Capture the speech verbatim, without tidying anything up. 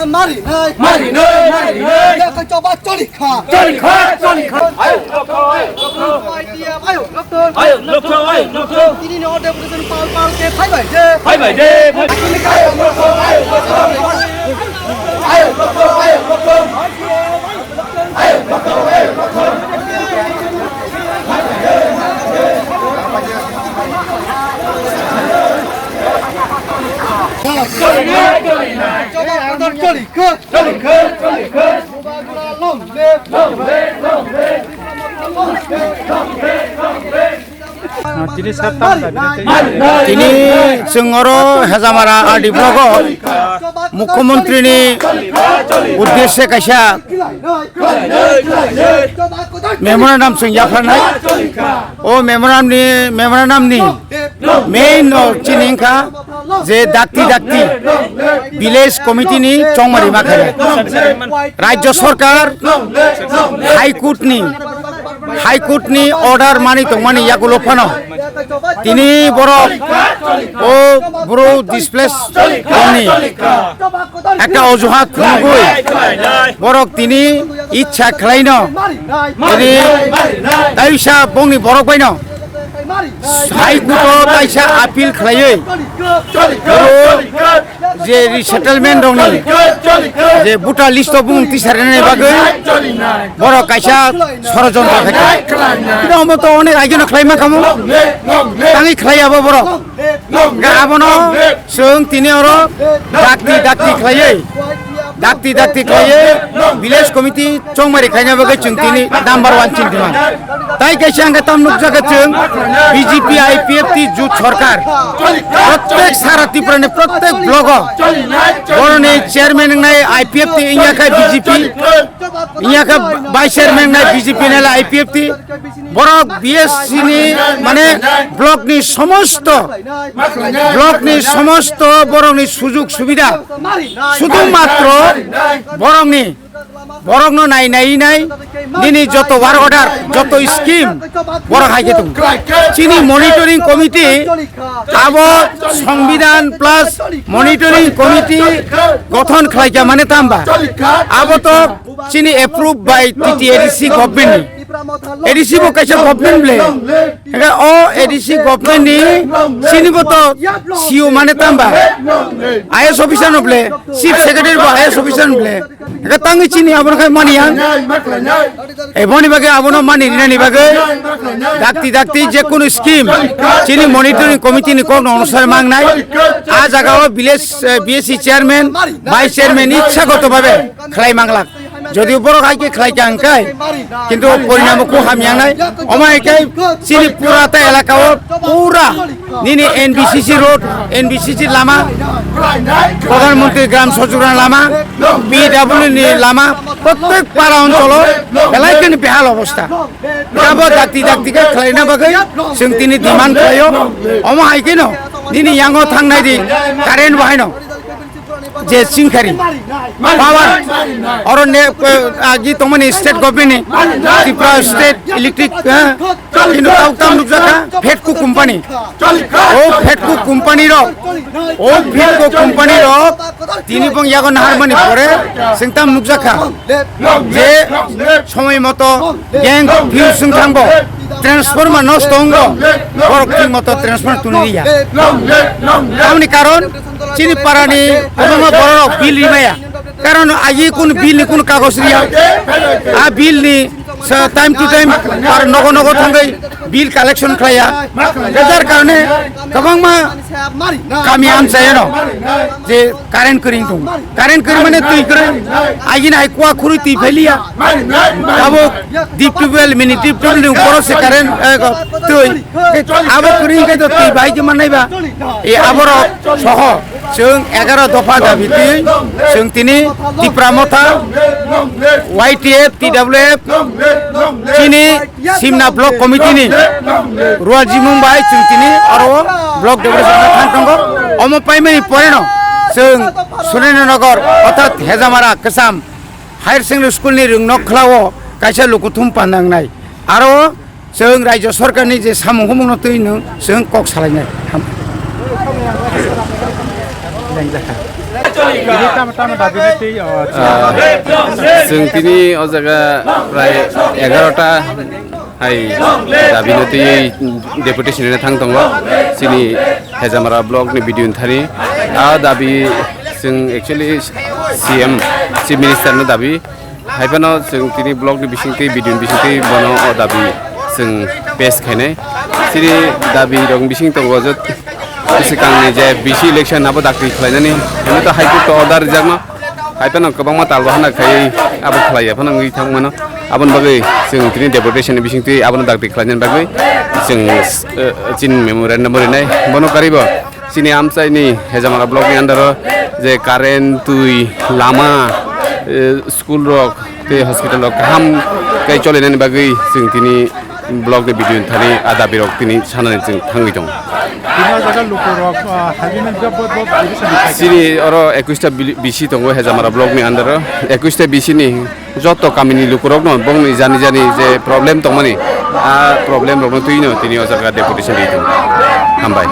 Mari nai. Mari nai, mari nai. Yakha choba choli kha. Choli kha, choli kha. Ayuk lokthong, ayuk lokthong. Y T F, ayuk lokthong. Ayuk lokthong, ayuk lokthong. Tini ni order position pal pal ke phai bai je. Phai bai je, phai. Ayuk lokthong, ayuk lokthong. Ayuk lokthong, ayuk lokthong. Tini sir tam da bini tei. Tini chwng oro Hejamara R D block o Mukhyamantri ni uddeshe kaisa memorandum chwng yapharnai. O memorandum ni, memorandum ni main no chini wngkha je dakti dakti village committee ni chongmari ma khainai. Rajya Sarkar High Court ni, High Court ni order mani tongmani yagulo phano tini borok o bru displace ni ekta ojuhat phunugwi borok tini ichha khlaino tini taisa bongni borok baino High Court o taisa appeal khlaiwi bru je resettlement rokni je voter list o bumung tisarnani bagwi borok kaisa sorojontro khaikha. Bini omo to onek aigeno khlaima khamu. Tangwi khlai abo borok. Ga abono chwng tini oro dakti dakti khlaiwi, dakti dakti khlaiwi village committee chongmari khaina bagwi chwng tini number one chini demand. Tai kaisa ang tam nukjakha chwng B J P I P F T jut sarkar. Prottek sara Tripura ni prottek block o boroni chairman wngnai I P F T wngya kha B J P, wngya kha vice chairman wngnai B J P nai I P F T. Borok B S C ni mane block ni somosto, block ni somosto borok ni sujug subida sudu matro borok ni Borokno nai nai nai nini joto work order, joto scheme borok hai khe tongo. Chini monitoring committee abo Songbidan plus monitoring committee gothon khlaikha mane tamba. Abo to chini approved by T T A D C government ni. A D C bo kaisa government ble. Hingke o A D C government ni chini bo to C E O mane tamba. I A S officer no ble, chief secretary bo I A S officer no ble. Hingke tangwi chini abono khai mani ang. Eboni bagwi abono mani rinani bagwi dakti dakti je kunu scheme chini monitoring committee ni kokno onusar mangnai. A jaga o village, eh, B S C chairman, vice chairman ichha goto babe khlai manglak. Jodio borok hai khe khlai kha hwnkhe, kintu porinamo kho hamya wngnai. Omo hai khe chini pura ta elaka o pura nini N B C C road, N B C C lama, Pradhan Mantri Gram Sajogran lama, P W ni lama, prottek para oncholo belai kheno behal obostha. Abo dakti dakti khe khlaina bagwi chwng tini demand khlaio. Omo hai kheno nini yango thangnai di current bo haino. Je Singkhari power oro ne, eh, agi tongmani state government ni Tripura state electric, eh, kino tau tam nukjakha Fedco company. O Fedco company rok, o Fedco company rok tini bong yago naharmani pore sengtam nukjakha je somoi moto gang fuse wng thangbo, transformer nosto wngo, borok thik moto transformer tuni riya. Tamni karon chini parani kwbangma bororok bill rimaya. Karon agi kun bill ni kun kagoj riya. A bill ni sa time to time par nogo nogo thangwi bill collection khlaiya. Jar karone kwbangma kami amchayano je current kwrwi tong. Current kwrwi mane twi kwrwi. Agi nai kua khurui twi phailiya. Abo deep tubewell mini deep tubewell ni upor se current, eh, twi. Abo kwrwi khe to twi bai je manai ba. E aborok soho chwng egaro dopha dabi twi chwng tini Tipra Motha, Y T F, T W F, chini Simna Block Committee ni Rual Jimung bai chwng tini oro Block Deputation no thang tongo. Omo paimani poreno chwng Surendra Nagar orthat Hejamara Kwcham Higher Secondary School ni rwngnok khlao kaisa lukuthum panda wngnai. Aro chwng Rajya Sarkar ni je samung humung no twi nwng chwng kok salainai. Ham-, Tini tamo tamo dabi na tei, o, Ah, chwng tini o jaga prai egarota hai dabi no twi deputation ni thang tongo chini Hejamara block ni B D O ni thani. A dabi chwng actually C M, Chief Minister no dabi. Hai phano chwng tini block ni bising twi, B D O ni bising twi bono o dabi chwng pass khainai. Chini dabi rok bising tongo je bwswkang ni je B C election abo dakti khlainani, hwnwi to High Court to order rijakno. Hai phano kwbangma tal bahana khai abo khlaiya phano wngwi thang mano. Aboni bagwi chwng tini deputation ni bising twi abono dakti khlainani bagwi chwng, eh, chini memorandum rinai. Bono karibo chini amchaini Hejamara block ni under o je current, twi, lama, eh, school rok tei hospital rok kaham khe cholinani bagwi chwng tini block ni B D O ni thani a dabi rok tini sanani chwng thangwi tongo. Bini o jaga lukurok, ah, haiwi man bebak bebak bebak sini khai. Chini oro ekush ta bili-, B C tongo Hejamara block ni under o. Ekush ta B C ni joto kamini lukurokno bongni jani jani je problem tongmani, a problem rokno twino tini o jaga deputation ri tongo. Hambai.